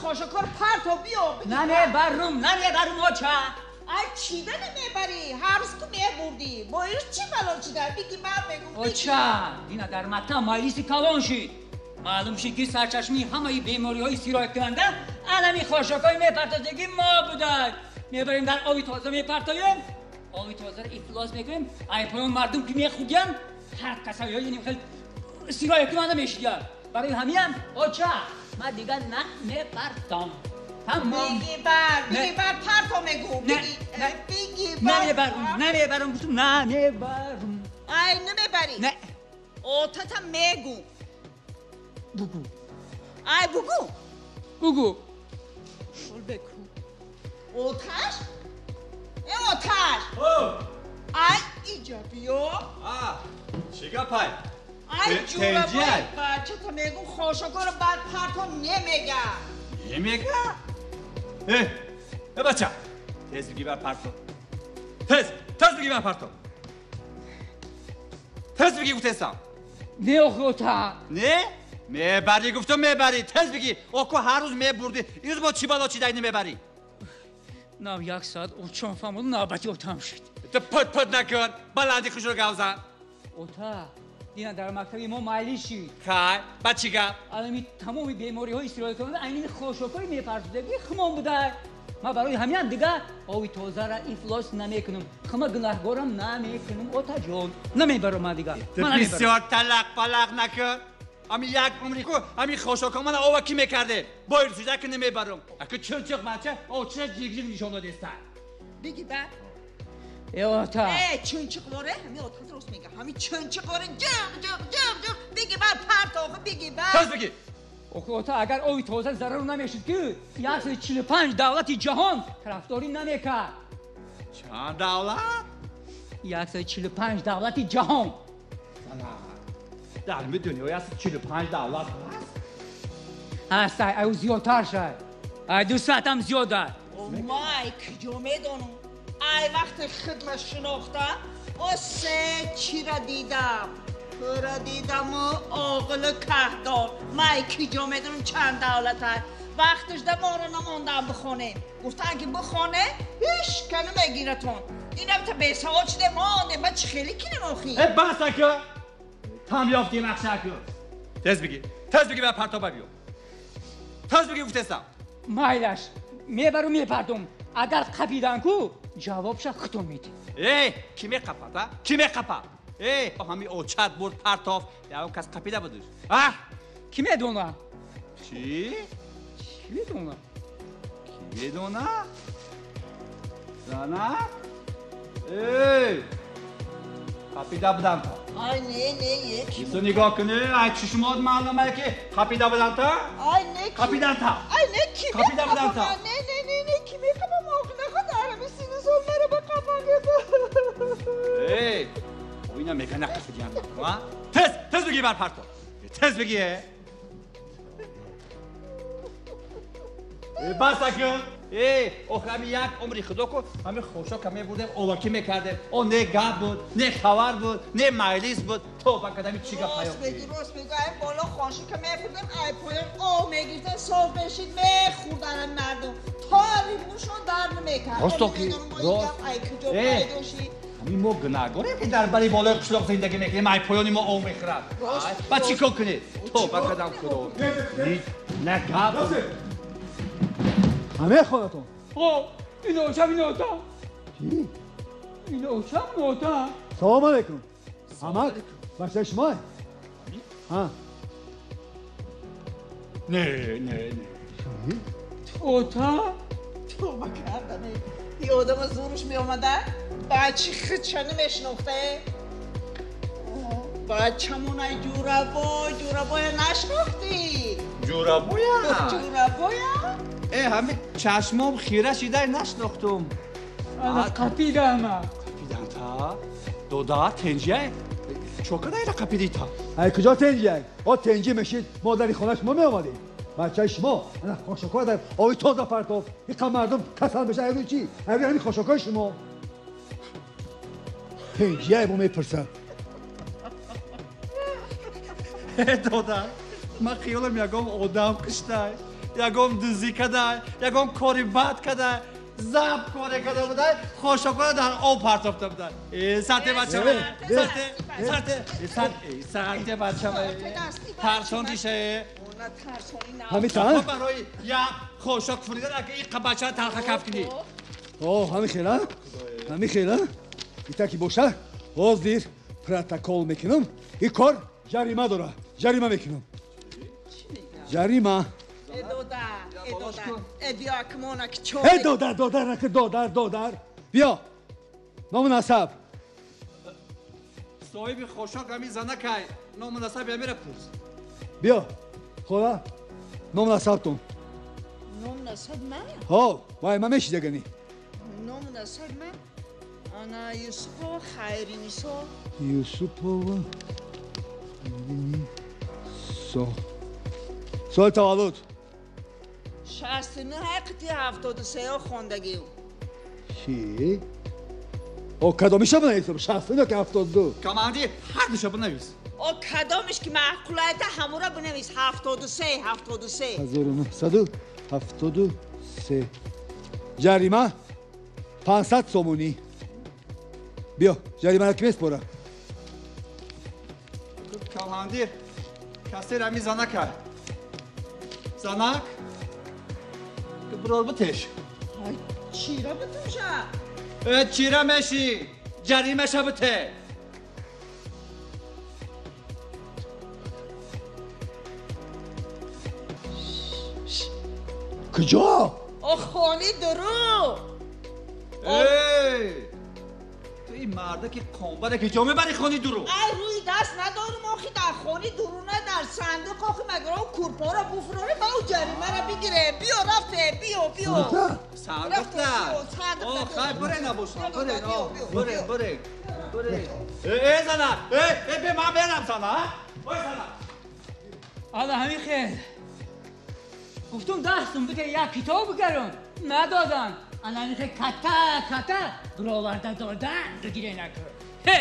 хошокор парто биё. Намебарум, намебарум оча. Ай чида намебарӣ? Ҳар рӯз ку мебурдӣ. Бо ирӯз чӣ бало чида? Биги ман мегум. Оча, дина дар мактаб маҷлиси калон шид. Маълум шид ки сарчашмаи ҳамаи бемориҳои сирояткунанда алами хошокҳои мепартозагӣ мо буданд. Мебарем дар оби тоза мепартоем, оби тозаро ифлос мекунем, ай поён мардум ки мехӯрдиянд, ҳар касалиҳои ин хел сирояткунанда мешидиянд. Барои ҳамиам оча, ман дигар намепартом. Тамом. Биги бар, биги бар парто мегум. Биги, биги бар. Намебарум, намебарум, гуфтум намебарум. Ай намебарӣ? Не. Отата мегум. Бугу. Ай бугу. Бугу. Ол беку. Оташ? Э оташ. Ай иҷа биё. А, чӣ гапай? Ай ҷурабои бачата мегум хошокоро бар парто немега. Немега? Э, э бача. Тез биги бар парто. Тез, тез биги бар парто. Тез биги гуфтесам. Не охи ота. Не? Мебарӣ гуфтум мебарӣ. Тез биги. Оку ҳар рӯз мебурдӣ. Ирӯз бо чӣ бало чидай намебарӣ? Нав як соат очон фаҳмоду навбати отам шуд. Ту пут пут накун. Баланди хушро гавзан. Ота, дина дар мактаби мо маҷлис шид. Хай, ба чӣ гап? Алами тамоми бемориҳои сирояткунанда айни хошокҳои мепартозагӣ хумон буда. Ман барои ҳамиам дигар оби тозаро ифлос намекунам. Хума гунаҳгорам намекунам отаҷон. Намебарам ман дигар. Ту бисёр талақ палақ накун. Ами як умри ку ами хошокҳо мана ова кӣ мекарде? Бо ирсида ки намебарам. Аку чилчиқ бача, оча ҷигҷиг нишон додеста. Биги бар. Э ота. Э чунчиқворе, ҳами ота рост мега. Ҳами чунчиқворе ҷиқ ҷиқ ҷиқ ҷиқ. Биги бар парто охи биги бар. Тез биги. Охи ота агар оби тоза зарар намешуд ки 145 давлати ҷаҳон тарафдорӣ намекард. Чанд давлат? 145 давлати ҷаҳон. Дар дунё 145 давлат ҳаст? Ҳаст, ай зиёдтар шай. Ай 200 ҳам зиёд аст. Май куҷо медонам? Ай вақте хидма шинохта, о се чира дидам. Тура дидаму оғили каҳдор. Май куҷо медонам чанд давлат аст? Вақташ да моро намондам бихонем. Гуфтанд ки бихоне, ҳеч ка намегиратон. Инам та бесавод шуде мондем, ба чӣ хеле кинем охи? Э бас ака! Там ёфтем ақшаку. Тез биги, тез биги ба партоба биё. Тез биги гуфтесам. Майлаш, мебару мепартом. Агар қапидан ку, ҷавобша худтон медиҳ. Эй, ки меқапад, а? Ки меқапад? Эй, ҳами очат бурд партоф, ягон кас қапида будуш. А? Ки медона? Чӣ? Ки медона? Ки медона? Зана? Эй! Қапида будам та. Ай не, не, е ки. Ту нигоҳ кунӣ, ай чишмот маълума ки қапида будам та? Ай не ки. Қапидан та. Ай не ки. Қапида будам та. Не, не, не, не ки меқапам охи наход арами сину сол маро ба қапам гирифт. Эй, оина мега нақапидиам. А? Тез, тез биги бар парто. Тез биги. Э, бас акун. Эй, охи ҳами як умри худо ку, ҳами хошока мебурдем, овакӣ мекардем. О не гап буд, не хабар буд, не маҷлис буд. Тоба кардам чӣ гап Рост мегӣ, рост мегӣ. Ай боло хошока мебурдем, ай поён об мегирифтем, соф мешид, мехӯрдан мардум. То римушон дар намекард. Рост охи, рост. Ай куҷо пайдо шид? Ҳамин мо гунаҳгорем ки дар бари болои қишлоқ зиндагӣ мекунем, ай поёни мо об мехӯрад. Ба чӣ кор кунед? Тоба кардам худо. Не гап. Ҳамаи хонатон? О, ин очам, ин ота. Чӣ? Ин очам, ин ота. Салом алейкум. Ҳамак, бачаи шумо? Ҳа. Не, не, не. Чӣ? Ота? Тоба кардам. Ин одама зӯраш меомада, бачи худша намешинохта. Бачамон ай ҷурабой, ҷурабоя нашинохтӣ. Ҷурабоя? Ҷурабоя? Э, ҳами чашмом хира шидай нашинохтум. Ана қапидама. Қапидан та? Дода, тенҷия? Чо кадай ра қапидӣ та? Ай куҷо тенҷия? О тенҷи мешид, мо дари хонаи шумо меомадем. Бачаи шумо, ана хошокҳо дар оби тоза партоф. Иқа мардум касал меша, ай рӯи чӣ? Ай рӯи ҳамин хошокҳои шумо. Тенҷия бо мепурсад. Дода, ман хиёлам ягон одам киштай. Ягон дуздӣ када, ягон кори бад када, заб коре када будай, хошокора дар об партофта будай. Сарте бачам, сарте, сарте, сарте бачам. Тарсондише. Ҳамин барои як хошок фуридан ака ин бача талха каф кунӣ. О, ҳамин хела? Ҳамин хела? Ита ки боша, ҳозир протокол мекунам. Ин кор ҷарима дора. Ҷарима мекунам. Ҷарима. Э додар, додар, нака додар, додар. Биё. Ному насаб. Соҳиби хошок ҳамин занакай. Ному насаби ҳамира пурс. Биё. Хола, ному насабтон. Ному насаб ман? Ҳо, вай ман мешидагани. Ному насаб ман? Ана Юсупова Хайринисо. Юсупова Хайринисо. Соли таваллуд? 69 қити 73 хондагиам. Чӣ? О, кадомиша бинависам? 69 ки 72? Командир, ҳар душа бинавис. О, кадомиш ки маъқулайта ҳамура бинавис. 73, 73. 1973. Ҷарима 500 сомонӣ. Биё, ҷаримаро ки меспора? Командир, касе ҳамин занака. Занак? Бирор битеш. Чира битеша? Чира меши? Ҷаримаша бите. Куҷо? О, хони дуру. Эй! Ту ин мардаки қонбара ки ҷо мебари хони дуру? Ай, рӯи даст надорум, охи дар хони дуру на дар сандуқ, охи магар он курпоро буфурорем, ба ӯ ҷаримаро бигирем. Биё, рафте, биё, биё. Сандуқ да. О, хай, буре набошам, буре, буре, буре, буре. Э, зана, э, э, бе ман берам, зана, ой, зана. Ала ҳамин хел. Гуфтум дастум бите як китоб бигарам, надодам. Ана ҳамин хел ката, ката бироварда додан бигире накун. Ҳе!